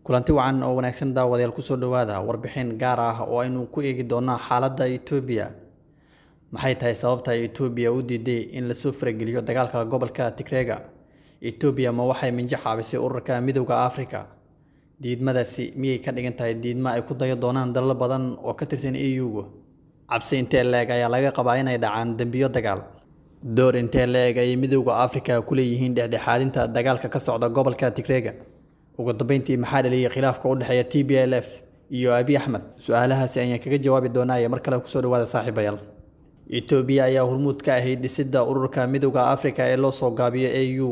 Kulanti wacan oo wanaagsan daawadayaal, kusoo dhawaada warbixin gaar ah oo aynu ku eegi doonaa xaaladda Itoobiya. Maxay tahay sababta ay Itoobiya u diiday in lasoo farageliyo dagaalka gobolka Tigreega? Itoobiya ma waxay minjo xaabisay ururka Midowga Afrika? Diidmadaasi miyay ka dhigan tahay diidmo ay ku dayo doonaan dalal badan oo ka tirsan AU-ga? Cabsi intee le'eg ayaa laga qabaa inay dhacaan dembiyo dagaal? Door intee le'eg ayay Midowga Afrika ku leeyihiin dhexdhexaadinta dagaalka ka socda gobolka Tigreega? Ugu dambeyntii, maxaa dhaliyay khilaafka u dhexeeya TPLF iyo Abiy Ahmed? Su'aalahaasi ayaan kaga jawaabi doonaa ee mar kale kusoo dhawaada, saaxiibayaal. Itoobiya ayaa hormuud ka ahayd dhisidda ururka Midowga Afrika ee loo soo gaabiyo AU,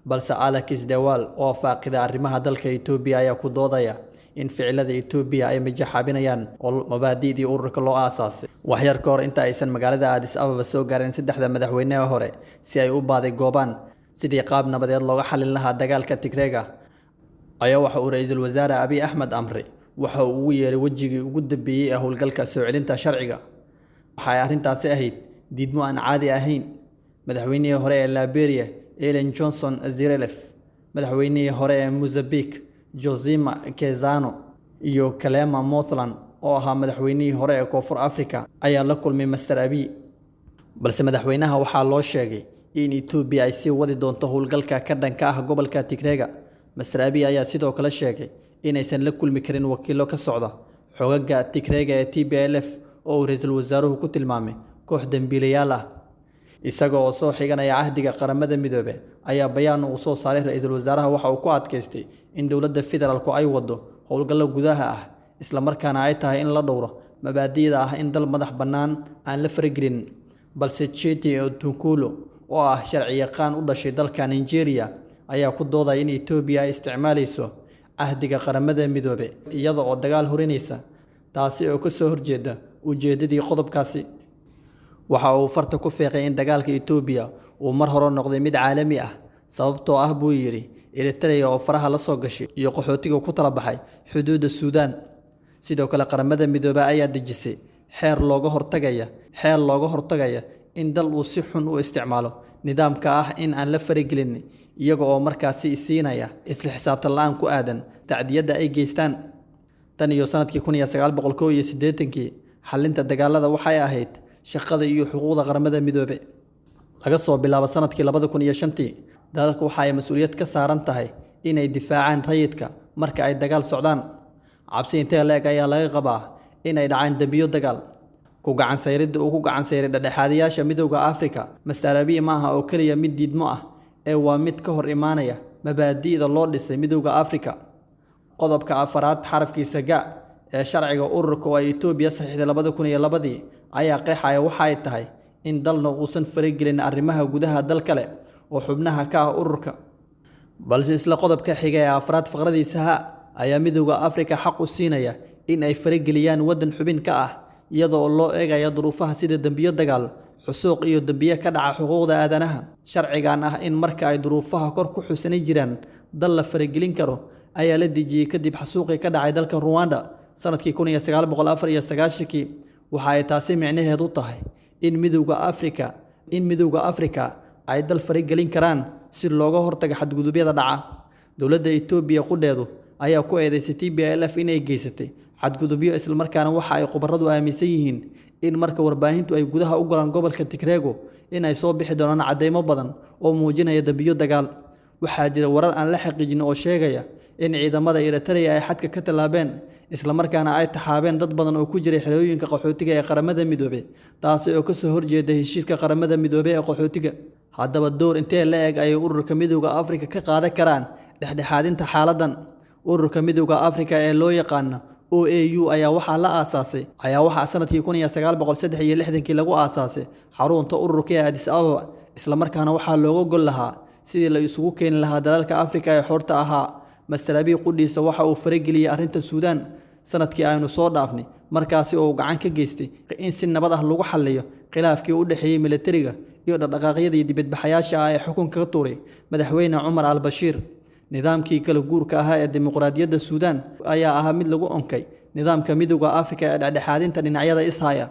balse Alex Dewal oo faaqida arrimaha dalka Itoobiya ayaa ku doodaya in ficilada Itoobiya ay mijaxaabinayaan oo mabaadi'dii ururka loo aasaasay. Wax yar ka hor inta aysan magaalada Addis Ababa soo gaarin saddexda madaxweyne ee hore si ay u baaday goobaan sidii qaab nabadeed looga xalin lahaa dagaalka Tigreega, ayaa waxa uu ra'iisul wasaare Abiy Ahmed amray waxa uu ugu yeeray wejigii ugu dambeeyay ee howlgalka soo celinta sharciga. Waxa ay arrintaasi ahayd diidmo aan caadi ahayn. Madaxweynihii hore ee Liberia Ellen Johnson Sirleaf, madaxweynihii hore ee Mozambique José Chissano iyo Kgalema Motlanthe oo ahaa madaxweynihii hore ee Koonfur Afrika ayaa la kulmay Master Abiy. Balse madaxweynaha waxaa loo sheegay in Itoobiya ay sii wadi doonto howlgalka ka dhanka ah gobolka Tigreega. Master Abiy ayaa sidoo kale sheegay inaysan la kulmi karin wakiilo ka socda xoogagga Tigreega ee TPLF oo uu ra'iisul wasaaruhu ku tilmaamay koox dambiilayaal ah. Isaga oo soo xiganaya cahdiga Qaramada Midoobay ayaa bayaan uu soo saaray ra'iisul wasaaraha waxa uu ku adkaystay in dowladda federaalku ay wado howlgallo gudaha ah, isla markaana ay tahay in la dhowro mabaadi'da ah in dal madax bannaan aan la faragelin. Balse Chete Otunkolo oo ah sharci yaqaan u dhashay dalka Nigeria ayaa ku doodaya in Itoobiya ay isticmaalayso cahdiga Qaramada Midoobay iyada oo dagaal hurinaysa, taasi oo ka soo horjeeda ujeedadii qodobkaasi. Waxa uu farta ku fiiqay in dagaalka Itoobiya uu mar hore noqday mid caalami ah, sababtoo ah buu yidhi Eritrea oo faraha la soo gashay iyo qaxootiga ku tala baxay xuduudda Suudaan. Sidoo kale, Qaramada Midoobay ayaa dejisay xeer looga hortagaya in dal uu si xun u isticmaalo nidaamka ah in aan la faragelin, iyaga oo markaasi siinaya isla xisaabtan la'aan ku aadan tacdiyada ay geystaan. Tan iyo sanadkii 1981-kii, xallinta dagaalada waxay ahayd shaqada iyo xuquuqda Qaramada Midoobay. Laga soo bilaabo sanadkii 2005-tii, dalalka waxa ay mas'uuliyad ka saaran tahay inay difaacaan rayidka marka ay dagaal socdaan. Cabsi intee le'eg ayaa laga qabaa in ay dhacaan dembiyo dagaal? Ku gacan sayridda uu ku gacan sayray dhexdhexaadiyaasha Midowga Afrika Master Abiy ma aha oo keliya mid diidmo ah ee waa mid ka hor imaanaya mabaadi'da loo dhisay Midowga Afrika. Qodobka afaraad xarafkiisa ga ee sharciga ururka oo ay Itoobiya saxiixday 2002-dii ayaa qeexaya waxa ay tahay in dalna uusan faragelin arrimaha gudaha dal kale oo xubnaha ka ah ururka. Balse isla qodobka xiga ee afraad faqradiisa ha ayaa Midowga Afrika xaq u siinaya in ay farageliyaan waddan xubin ka ah iyada oo loo eegayo duruufaha sida dembiyo dagaal, xusuuq iyo dembiyo ka dhaca xuquuqda aadanaha. Sharcigan ah in marka ay duruufaha kor ku xusanay jiraan dal la faragelin karo ayaa la dejiyay kadib xasuuqii ka dhacay dalka Ruwanda sanadkii 1994-kii. Waxa ay taasi micnaheedu tahay in Midowga Afrika ay dal faragelin karaan si looga hortago xadgudubyada dhaca. Dowladda Itoobiya qudheedu ayaa ku eedeysay TPLF inay geysatay xadgudubyo, isla markaana waxa ay khubaradu aaminsan yihiin in marka warbaahintu ay gudaha u galaan gobolka Tigreego in ay soo bixi doonaan caddeymo badan oo muujinaya dembiyo dagaal. Waxaa jira warar aan la xaqiijin oo sheegaya in ciidamada Eritrea ay xadka ka tallaabeen, isla markaana ay taxaabeen dad badan oo ku jiray xerooyinka qaxootiga ee Qaramada Midoobay, taasi oo ka soo horjeeda heshiiska Qaramada Midoobay ee qaxootiga. Haddaba, door intee le'eg ayay ururka Midowga Afrika ka qaadan karaan dhexdhexaadinta xaaladdan? Ururka Midowga Afrika ee loo yaqaano OAU ayaa waxaa sanadkii 1963-kii lagu aasaasay xarunta ururka ee Addis Ababa, isla markaana waxaa looga gol lahaa sidii la isugu keeni lahaa dalalka Afrika ee xorta ahaa. Master Abiy qudhiisa waxa uu farageliyay arrinta Suudaan sanadkii aynu soo dhaafnay, markaasi oo uu gacan ka geystay in si nabad ah lagu xalliyo khilaafkii u dhexeeyay militariga iyo dhaqdhaqaaqyadii dibadbaxayaasha ah ee xukunka ka tuuray madaxweyne Cumar al-Bashiir. Nidaamkii kala guurka ahaa ee dimuqraadiyadda Suudaan ayaa ahaa mid lagu onkay nidaamka Midowga Afrika ee dhexdhexaadinta dhinacyada ishaya.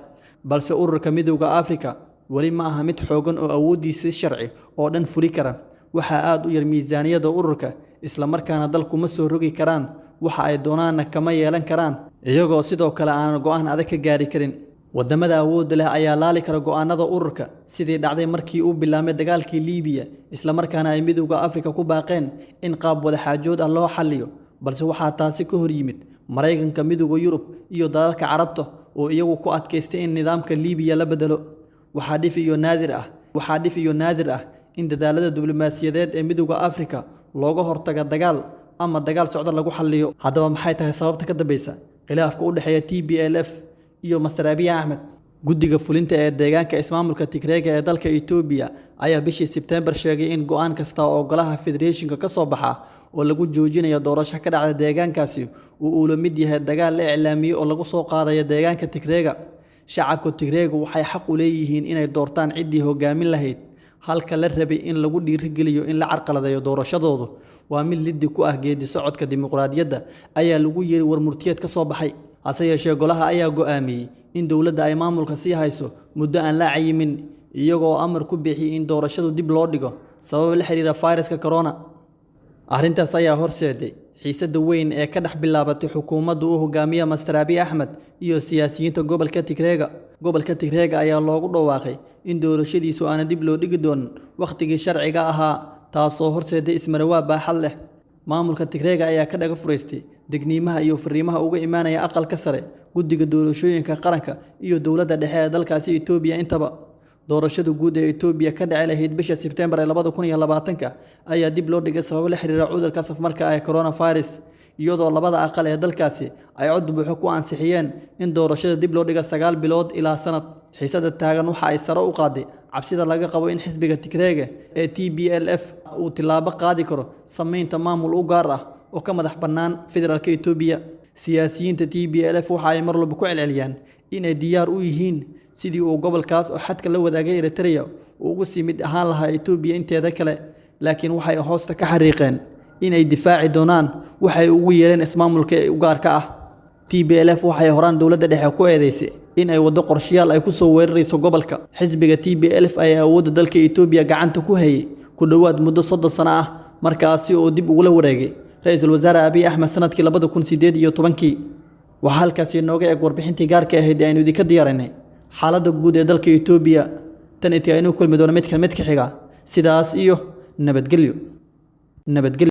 Balse ururka Midowga Afrika weli ma aha mid xoogan oo awooddiisa sharci oo dhan fuli kara. Waxaa aad u yar miisaaniyadda ururka, isla markaana dalku ma soo rogi karaan Waxa ay doonaanna kama yeelan karaan, iyagoo sidoo kale aanan go'aan adag ka gaari karin. Wadamada awoodda leh ayaa laali kara go'aanada ururka, sidii dhacday markii uu bilaabmay dagaalkii Liibiya, isla markaana ay Midowga Afrika ku baaqeen in qaab wada xaajood ah loo xalliyo. Balse waxaa taasi ka hor yimid Maraykanka, Midowga Yurub iyo dalalka Carabta oo iyagu ku adkaystay in nidaamka Liibiya la beddelo. Waxaa dhif iyo naadir ah in dadaallada diblomaasiyadeed ee Midowga Afrika looga hortago dagaal ama dagaal socda lagu xalliyo. Haddaba, maxay tahay sababta ka dambeysa khilaafka u dhexeeya TPLF iyo Master Abiy Ahmed? Guddiga fulinta ee deegaanka ismaamulka Tigreega ee dalka Itoobiya ayaa bishii Sebtembar sheegay in go'aan kasta oo golaha federeeshinka ka soo baxa oo lagu joojinayo doorasho ka dhacda deegaankaasi uu ula mid yahay dagaal la iclaamiyay oo lagu soo qaadayo deegaanka Tigreega. Shacabka Tigreegu waxay xaq u leeyihiin inay doortaan ciddii hogaamin lahayd, halka la rabay in lagu dhiirigeliyo in la carqaladeeyo doorashadoodu waa mid liddi ku ah geedi socodka dimuqraadiyadda, ayaa lagu yiri war murtiyeed ka soo baxay. Hase yeeshee, golaha ayaa go'aamiyey in dowladda ay maamulka sii hayso muddo aan la cayimin, iyagoo amar ku bixiyey in doorashadu dib loo dhigo sabab la xiriira fayraska corona. Arrintaas ayaa horseeday xiisadda weyn ee ka dhex bilaabatay xukuumadda uu hogaamiya Master Abiy Ahmed iyo siyaasiyiinta gobolka Tigreega. Gobolka Tigreega ayaa loogu dhawaaqay in doorashadiisu aanan dib loo dhigi doonin wakhtigii sharciga ahaa, taasoo horseeday ismarawaa baaxad leh. Maamulka Tigreega ayaa ka dhaga furaystay degniimaha iyo fariimaha uga imaanaya aqalka sare, guddiga doorashooyinka qaranka iyo dowladda dhexe ee dalkaasi Itoobiya intaba. Doorashada guud ee Itoobiya ka dhici lahayd bisha Sebtembar ee 2020-ka ayaa dib loo dhigay sababo la xiriira cudurka safmarka ah ee coronavirus, iyadoo labada aqal ee dalkaasi ay cod buuxa ku ansixiyeen in doorashada dib loo dhigo 9 bilood ilaa sanad. Xiisadda taagan waxa ay sare u qaaday cabsida laga qabo in xisbiga Tigreega ee TPLF uu tillaabo qaadi karo samaynta maamul u gaar ah oo ka madax bannaan federaalka Itoobiya. Siyaasiyiinta TPLF waxa ay mar walba ku celceliyaan in ay diyaar u yihiin sidii uu gobolkaas oo xadka la wadaagay Eritrea uu ugu sii mid ahaan lahaa Itoobiya inteeda kale, laakiin waxay hoosta ka xariiqeen in ay difaaci doonaan waxay ugu yeereen ismaamulka u gaarka ah. TPLF waxay horaan dowladda dhexe ku eedeysay in ay waddo qorshayaal ay ku soo weerarayso gobolka. Xisbiga TPLF ayaa awoodda dalka Itoobiya gacanta ku hayay ku dhowaad muddo 30 sano ah, markaasi oo dib ugula wareegay ra-iisul wasaare Abiy Axmed sanadkii 2018-kii. Waxaa halkaasi inooga eg warbixintii gaarka ahayd ee aynu idinka diyaarinay xaaladda guud ee dalka Itoobiya. Tan intii aynu kulmi doono midkan midka xiga, sidaas iyo nabadgelyo, nabadgelyo.